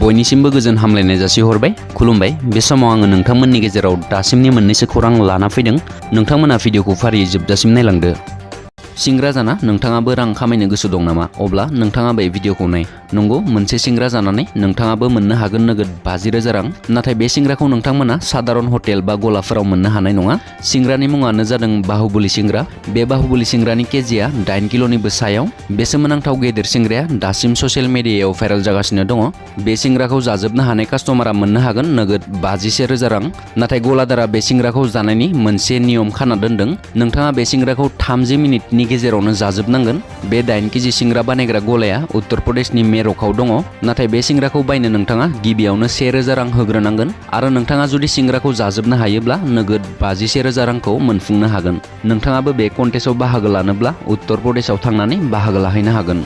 बयनिसिमबो गोजोन हामलायनाय जासिहरबाय। खुलुमबाय। बे समाव आङो नोंथांमोननि गेजेराव दासिमनि मोननैसो खौरां लाना फैदों। नोंथांमोना भिडिअखौ फारियै जोबजासिम नायलांदो। सिंग्रा जाना नोंथाङाबो रां खामायनो गोसो दं नामा? अब्ला नोंथाङा बे भिडिअखौ नाय। नंगौ, मोनसे सिंग्रा जानानै नोंथाङाबो मोननो हागोन नोगोद 50,000 रां। नाथाय बे सिंग्राखौ नोंथांमोना साधारन हटेल बा गलाफोराव मोननो हानाय नङा। सिंग्रानि मुङानो जादों बाहुबली सिंग्रा। बे बाहुबली सिंग्रानि केजिया 8 किल'निबो सायाव। बे सोमोनांथाव गेदेर सिंग्राया दासिम ससियेल मिडियायाव भाइरेल जागासिनो दङ। बे सिंग्राखौ जाजोबनो हानाय कास्टमारा मोननो हागोन नोगोद 51,000 रां। नाथाय गलादारा बे सिंग्राखौ जानायनि मोनसे नियम खाना दोनदों। नोंथाङा बे सिंग्राखौ 30 मिनिटनि गेजेरावनो जाजोबनांगोन। बे 8 केजि सिंग्रा बानायग्रा गलाया उत्तर प्रदेशनि मेरकआव दङ। नाथाय बे सिंग्राखौ बायनो नोंथाङा गिबियावनो 1,000 रां होग्रोनांगोन आरो नोंथाङा जुदि सिंग्राखौ जाजोबनो हायोब्ला नोगोद 51,000 रांखौ मोनफुंनो हागोन। नोंथाङाबो बे कन्टेस्टआव बाहागो लानोब्ला उत्तर प्रदेशआव थांनानै बाहागो लाहैनो हागोन।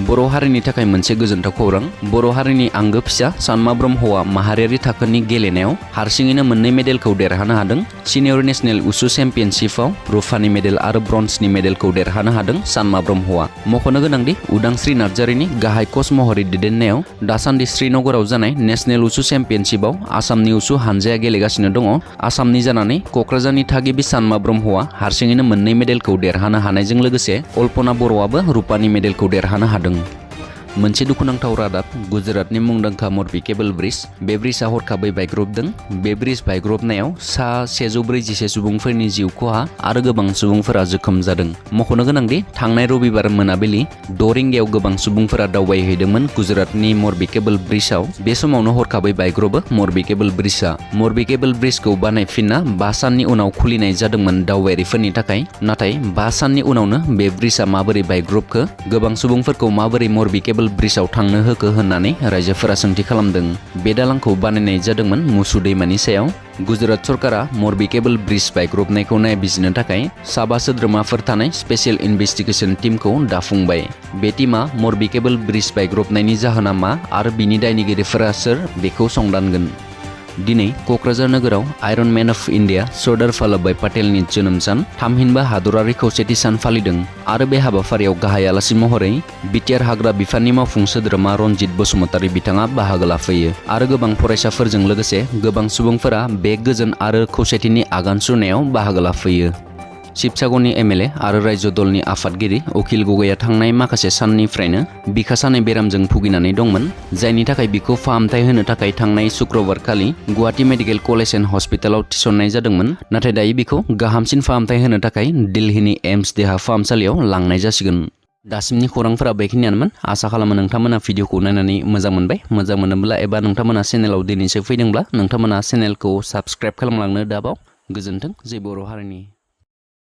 बर' हारिनि थाखाय मोनसे गोजोनथाव खौरां। बर' हारिनि आंगो फिसा सानमा ब्रह्मआ माहारियारि थाखोनि गेलेनायाव हारसिङैनो 2 मेडेलखौ देरहानो हादों। सिनियर नेशनेल उसु चेम्पियनशिपआव रुफानि मेडेल आरो ब्रन्जनि मेडेलखौ देरहानो हादों सानमा ब्रह्मआ। मख'नो गोनांदि उदांस्रि नार्जारिनि गाहाय कच महरै दैदेननायाव दासान्दि श्रीनगराव जानाय नेशनेल उसु चेम्पियनशिपआव आसामनि उसु हानजाया गेलेगासिनो दङ। आसामनि जानानै क'क्राझारनि थागिबि सानमा ब्रह्मआ हारसिङैनो 2 मेडेलखौ देरहानो हानायजों लोगोसे अल्पना बर'आबो रुपानि मेडेलखौ देरहानो हादों। मोनसे दुखुनांथाव रादाब। गुजरातनि मुंदांखा मरबी केबल ब्रिज। बे ब्रिजआ हरखाबै बायग्रबदों। बे ब्रिज बायग्रबनायाव सा 141 सुबुंफोरनि जिउ खहा आरो गोबां सुबुंफोरा जोखोम जादों। मख'नो गोनांदि थांनाय रबिबार मोनाबिलि 6 रिंगायाव गोबां सुबुंफोरा दावबायहैदोंमोन गुजरातनि मरबी केबल ब्रिजआव। बे समावनो हरखाबै बायग्रबो मरबी केबल ब्रिजआ। मरबी केबल ब्रिजखौ बानायफिनना 5 साननि उनाव खुलिनाय जादोंमोन दावबायारिफोरनि थाखाय। नाथाय 5 साननि उनावनो बे ब्रिजआ माबोरै बायग्रबखो, गोबां सुबुंफोरखौ माबोरै मरबी केबल ब्रिजआव थांनो होखो होननानै रायजोफोरा सोंथि खालामदों। बे दालांखौ बानायनाय जादोंमोन मुसु दैमानि सायाव। गुजरात सरकारा मरबी केबल ब्रिज बायग्रबनायखौ नायबिजिरनो थाखाय 7 सोद्रोमाफोर थानाय स्पेशल इन्भेस्टिगेशन टीमखौ दाफुंबाय। बे टीमा मरबी केबल ब्रिज बायग्रबनायनि जाहोना मा आरो बिनि दायनिगिरिफोरा सोर बेखौ संदानगोन। दिनै क'क्राझार नोगोराव iron man of India Sardar Vallabhbhai पाटेलनि जोनोम सान थामहिनबा हादरारि खौसेथि सान फालिदों आरो बे हाबाफारियाव गाहाय आलासि महरै बिटिआर हाग्रा बिफाननि मावफुं सोद्रोमा रनजित बसुमतारी बिथाङा बाहागो लाफैयो आरो गोबां फरायसाफोरजों लोगोसे गोबां सुबुंफोरा बे गोजोन आरो खौसेथिनि आगान सुरनायाव बाहागो लाफैयो। शिबसागरनि एमएलए आरो रायजो दलनि आफादगिरि अखिल गगैआ थांनाय माखासे साननिफ्रायनो बिखा सानाय बेरामजों भुगिनानै दंमोन, जायनि थाखाय बिखौ फाहामथाय होनो थाखाय थांनाय शुक्रबारखालि गुवाहाटी मेडिकेल कलेज एन्ड हस्पिटालाव थिसननाय जादोंमोन। नाथाय दायो बिखौ गाहामसिन फाहामथाय होनो थाखाय दिल्लीनि एम्स देहा फाहामसालियाव लांनाय जासिगोन। दासिमनि खौरांफोरा बेखिनियानोमोन। आसा खालामो नोंथांमोना भिडिअखौ नायनानै मोजां मोनबाय। मोजां मोनोब्ला एबा नोंथांमोना चेनेलाव दिनैसो फैदोंब्ला नोंथांमोना चेनेलखौ साबस्क्राइब खालामलांनो दाबाव। गोजोन्थों। जय बर' हारिनि।